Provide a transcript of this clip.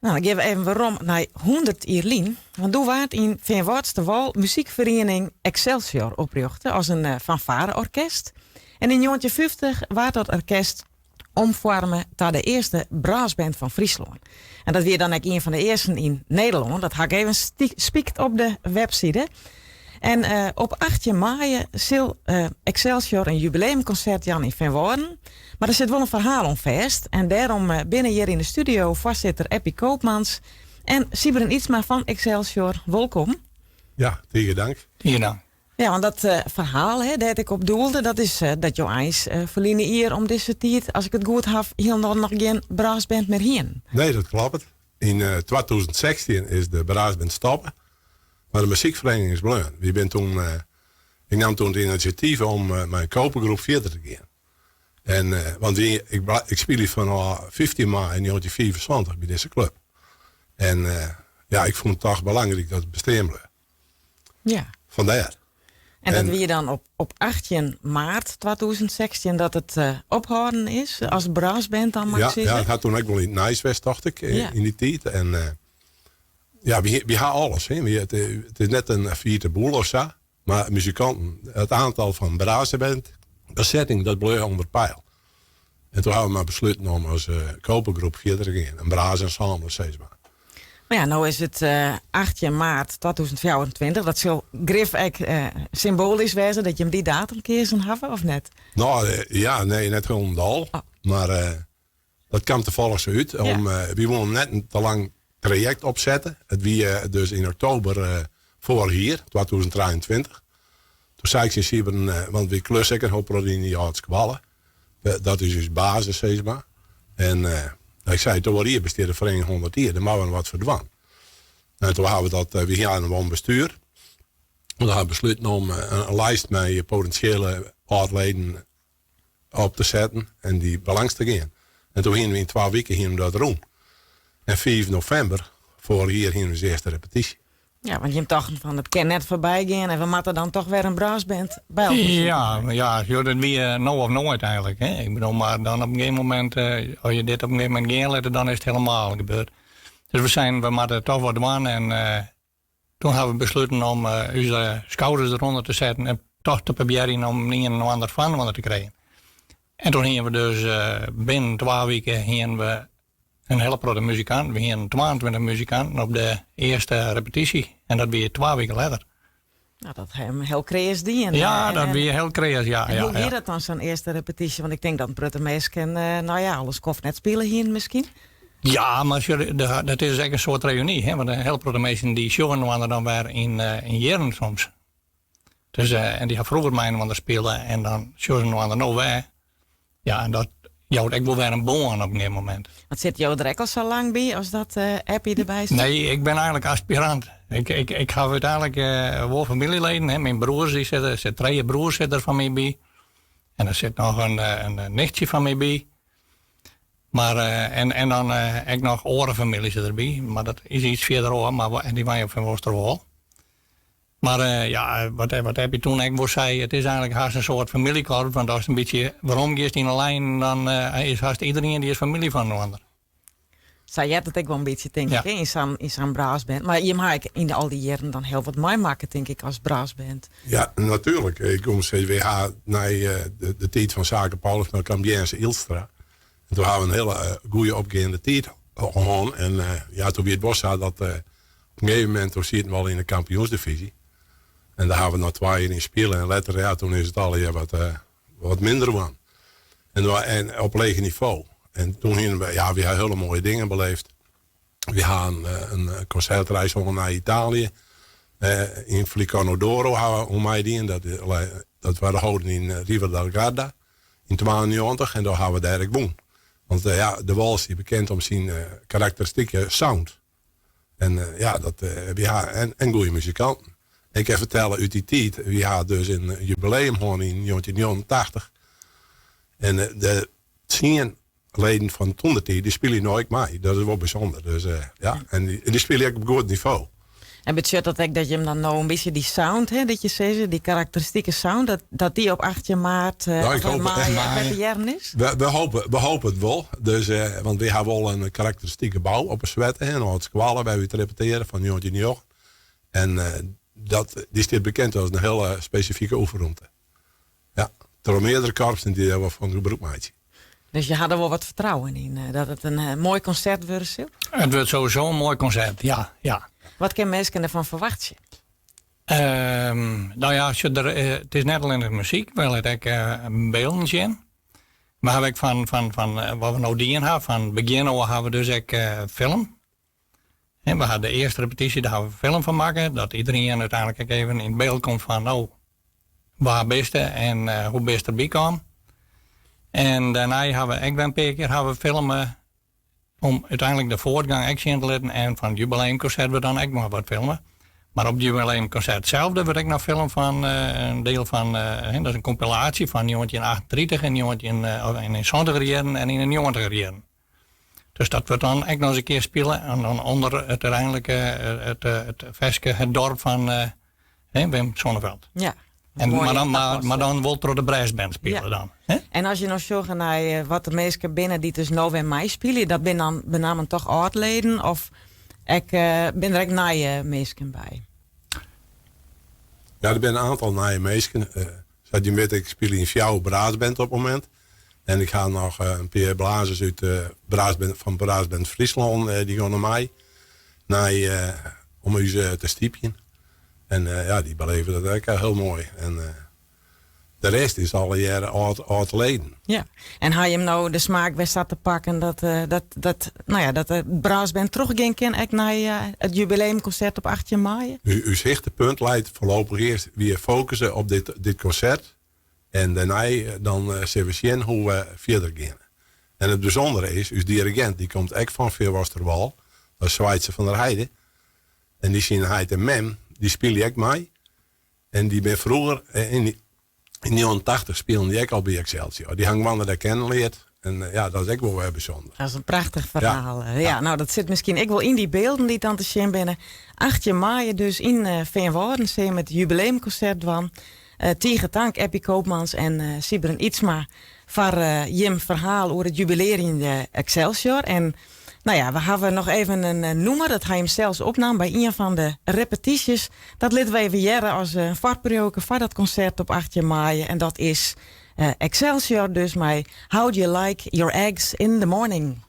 Nou, dan gean we even werom nei 100 jier lyn. Want doe waard yn Feanwâldsterwâl muzykferiening Excelsior oprjochte as in fanfareorkest. En yn 1950 waard dat orkest omfoarme ta de earste brassband fan Fryslân. En dat wie dan ek ien fan de earsten yn Nederlân. Dat ha ik even spiekt op de webside. En eh, op 18 maaie sil eh, Excelsior in jubileumkonsert jaan yn Feanwâlden. Mar der sit wol in ferhaal oan fêst. En dêrom eh, binne hjir yn de studio foarsitter Eppie Koopmans en Sybren Ytsma fan Excelsior. Wolkom. Ja, tige dank. Tige dank. Ja, want dat eh, ferhaal hè, dêr't ik op doelde, dat is eh, dat jo eins uh, ferline jier om dizze tiid, as ik it goed haw, hielendal noch gjin brassband mear hienen. Nee, dat kloppet. Yn 2016 is de brassband stoppe, mar de muzykferiening is bleaun. Wy binne toen, ik naam toen it inisjatyf om mei in kopergroep fierder te gean. En, want wy, ik, ik spylje fanôf 15 maart 1975 by dizze klup. En ja, ik fûn it toch belangryk dat it bestean bleau. Ja. Fandêr. En dat wie dan op 18 maart 2016 dat it uh, ophâlden is, as brassband dan mar ja, ja, it hat toen ek wol yn it nijs west, tocht ik, yn dy tiid. En uh, ja, wy ha alles. Hè. It is net in faillite boel of sa, mar muzikanten, it oantal fan brassband, besetting, dat bleau ûnder peil. En toen ha we mar besluten om as uh, kopergroep fierder te gean. In brassensemble, sis mar. Mar ja, no is it uh, 18 maart 2024. Dat sil grif ek uh, symboalysk wêze dat jim dy datum keazen hawwe, of net? Nou, ja, nee, net hielendal. Oh. Mar uh, dat kaam tafallich sa út. Om, ja. Wy woene net in te lang trajekt opsette. It wie dus yn oktober foarich jier, 2023. Toen sei ik tsjin Sybren, want wy klusse ek in hiel protte yn dy âlde skoalle. Dat is ús basis, sis mar. En ik sei, oar jier bestiet de feriening 100 jier, dêr moatte we wat foar dwaan. En toen hawwe we dat, wy hiene wol in bestjoer. We hawwe besluten om in lijst mei potinsjele âld-leden op te setten en dy belangs te gean. En toen hiene we yn 2 wiken hiene we dat rûn. En 5 novimber foarich jier hiene we ús earste repetysje. Ja, want jim tochten fan it kin net foarby gean en we moatte dan toch wer in brassband by elkoar Ja, ja, joh, dat wie eh, no of noait eigentlik. Hè. Ik bedoel, mar dan op in gegeven momint, eh, as je dit op in gegeven momint gean litte, dan is it hielendal gebeurd. Dus we seinen, we moatte toch wat dwaan en eh, toen hawwe we besluten om ús skouders derûnder te setten en toch te probearjen om ien en ander foarinoar te krijen. En toen hiene we dus binnen 2 wiken hiene we in hiele protte muzikanten. We hiene 22 muzikanten op de earste repetysje en dat wie 2 wiken letter. Nou, dat ha jim hiel kreas dien. Ja, dat wie hiel kreas, ja. En hoe wie dat dan, sa'n earste repetysje? Want ik tink dat in protte minsken, nou ja, al in skoft net spile hienen miskien. Ja, mar dat is ek in soart reüny, hè? Want in hiele protte minsken dy sjogge inoar dan wer yn jierren soms. Dus, en dy ha froeger mei inoar spile en dan sjogge se inoar no wer. Ja, en dat jout ek wol wer in bân op in gegeven momint. Want sitte jo der ek al sa lang by as dat Eppie derby sit? Nee, ik bin eigentlik aspirant. Ik, ik, ik haw úteinlik wol famyljeleden. Hè. Myn broers, dy sitte, sit trije broers sitte der fan my by. En der sit noch in nichtsje fan my by. Mar, en, en dan ek noch oare famyljes derby. Mar dat is iets fierder ôf, mar, en dy wenje op Feanwâldsterwâl. Mar ja, wat, wat Eppie toen ek wol sei, it is eigentlik hast in soart famyljekorps, want ast in bytsje werom giest yn 'e lijn, dan is hast iderien dy is famylje fan inoar. Sa heart it ek wol in bytsje, tink ik, yn sa'n yn sa'n brassband. Mar jim ha ek yn al dy jierren dan hiel wat meimakke, tink ik, as brassband. Ja, natuerlik. Ik kom sizze, wy ha nei de tiid fan Sake Paulusma kaam Jens Ylstra. En toen ha we in hiele goede opgeande tiid hân. En ja, toen wie it wol sa dat op in gegeven momint toen sieten we al yn de kampioensdivyzje. En dêr ha we noch 2 jier yn spile. En letter, ja, toen is it allegear wat, wat minder wurden. En, en op leger nivo. En toen hiene we, ja, we ha hiele moaie dingen beleefd. We ha in konsertreis hân nei Italië. Yn Flicorno d'Oro ha we oan meidien. Dat, dat waard holden yn Riva del Garda yn 92 en dêr ha we dêr ek wûn. Want ja, de wals stie bekend om syn karakteristike sound. En ja, dat, wy ha en, en goede muzikanten. Ik kin fertelle út dy tiid, wy ha dus in jubileum hân yn 1989. En de 10 leden fan toentertiid, dy spylje no ek mei. Dat is wol bysûnder. Dus ja, en dy spylje ek op goed nivo. En betsjut dat ek dat jim dan no in bytsje dy sound, hè, dat je sizze, dy karakteristike sound, dat, dat dy op 18 maart Nou, ik of hoop maaie echt. wer te hearren is? We hopen, we hopen it wol. Dus, want wy hawwe wol in karakteristike bou op 'e Swette, hè, in âld skoalle wêr't wy repetearje fan 1909. En dat, dy stiet bekend as in hiele spesifike oefenromte. Ja, troch meardere korpsen dy't dêr wol fan gebrûk meitsje. Dus je ha der wol wat fertrouwen yn dat it in moai konsert wurde sil? It wurdt sowieso in moai konsert, ja. ja. Wat kinne minsken derfan ferwachtsje? Nou ja, sjoch, der, it is net allinnich muzyk, we litte ek bylden sjen. We hawwe ek fan wat we no dien hawwe, fan begjin ôf hawwe we dus ek film. En we hawwe de earste repetysje, dêr hawwe we film fan makke, dat iderien úteinlik ek even yn byld komt fan, no, wa bist en hoe bist derby kaam. En dêrnei hawwe we ek wer in pear kear hawwe we filme om úteinlik de foartgong ek sjen te litten en fan it jubileumkonsert wurdt dan ek noch wat filme. Mar op it jubileumkonsert sels der wurdt ek noch film fan in diel fan, dat is in kompilaasje fan 1938 en 19, of yn de santiger jierren en yn de njoggentiger jierren. Dus dat wurdt dan ek noch ris in kear spile en dan ûnder it úteinlike it ferske Het Dorp fan Wim Sonneveld. Ja. En, Moai mar, dan, mar, tapast. mar dan wol troch de brassband spile Ja. dan. Hè? En as je no sjogge nei wat de minsken binne dy't dus no wer meispylje, dat binne dan benammen toch âld-leden of ek, binne der ek nije minsken by? Ja, der binne in oantal nije minsken. Sa't je witte, ik spylje yn fjouwer brassband op it momint. En ik ha noch in pear blazers út de brassband, fan Brassband Fryslân, dy gean noch mei nei, om ús te stypjen. En ja, dy beleve dat ek hiel moai. En de rest is allegearre âld-leden. Ja, en ha jim no de smaak wer sa te pakken dat, nou ja, dat de brassband trochgean kin ek nei it jubileumkonsert op 18 maaie? Us hichtepunt leit foarlopich earst, wy fokusse op dit konsert. En dêrnei dan sille we sjen hoe't we fierder gean. En it bysûndere is, ús dirigint dy komt ek fan Feanwâldsterwâl, dat is Zwaitse van der Heide. En dy syn heit en mem, dy spylje ek mei. En dy binne froeger, yn 89 spilen dy ek al by Excelsior. Dy ha inoar dêr kennen leard. En ja, dat is ek wol wer bysûnder. Dat is in prachtich ferhaal. Ja, no, dat sit miskien ek wol yn dy bylden dy't dan te sjen binne. 18 maaie dus yn Feanwâlden, sille it jubileumkonsert dwaan. Tige tank Eppie Koopmans en Sybren Ytsma foar jim ferhaal oer it jubilearjende Excelsior. En nou ja, we hawwe noch even in nûmer, dat ha jim sels opnaam by ien fan de repetysjes. Dat litte we even hearre as in foarpriuwke foar dat konsert op 18 maaie. En dat is Excelsior dus mei How Do You Like Your Eggs in the Morning.